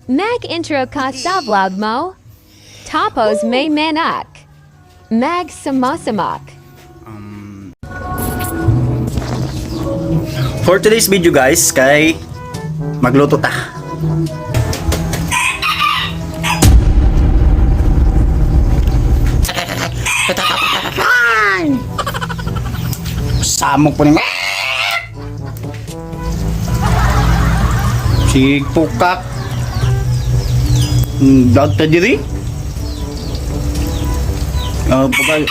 Mag-intro ka sa vlog mo. Tapos may manak. Mag sumasamak. For today's video, guys, kay magluto ta. Samok po ni Sig pukak. Dag ta diri. Ah, pagka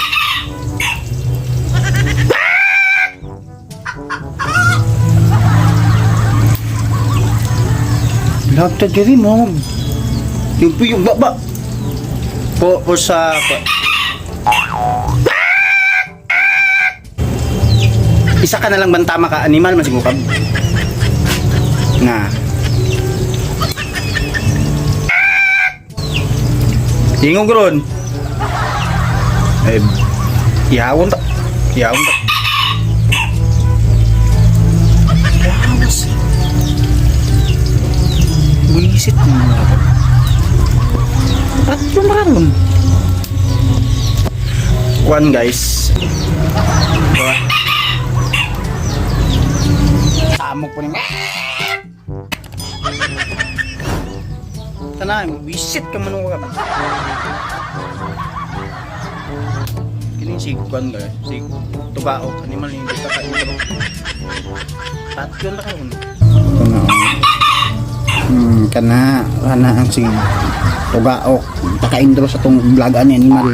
Lag ta diri mo. Yung yung baba. Po po sa Isa ka na lang bantama ka animal man siguro ka. Na. Ingog ron. Eh, ihawon ta. Ihawon ta. Lawas. Buisit mo mga ako. Tatlo na ron. Kuan, guys. Diba? Samok po ni. Tanan, buisit ka man ka. Kining si kuan, guys, si tugaok animal ni ka ka. Tatlo na karon. Kana. Kana kana ang si tugaok. Taka-intro sa tong vlog ani animal.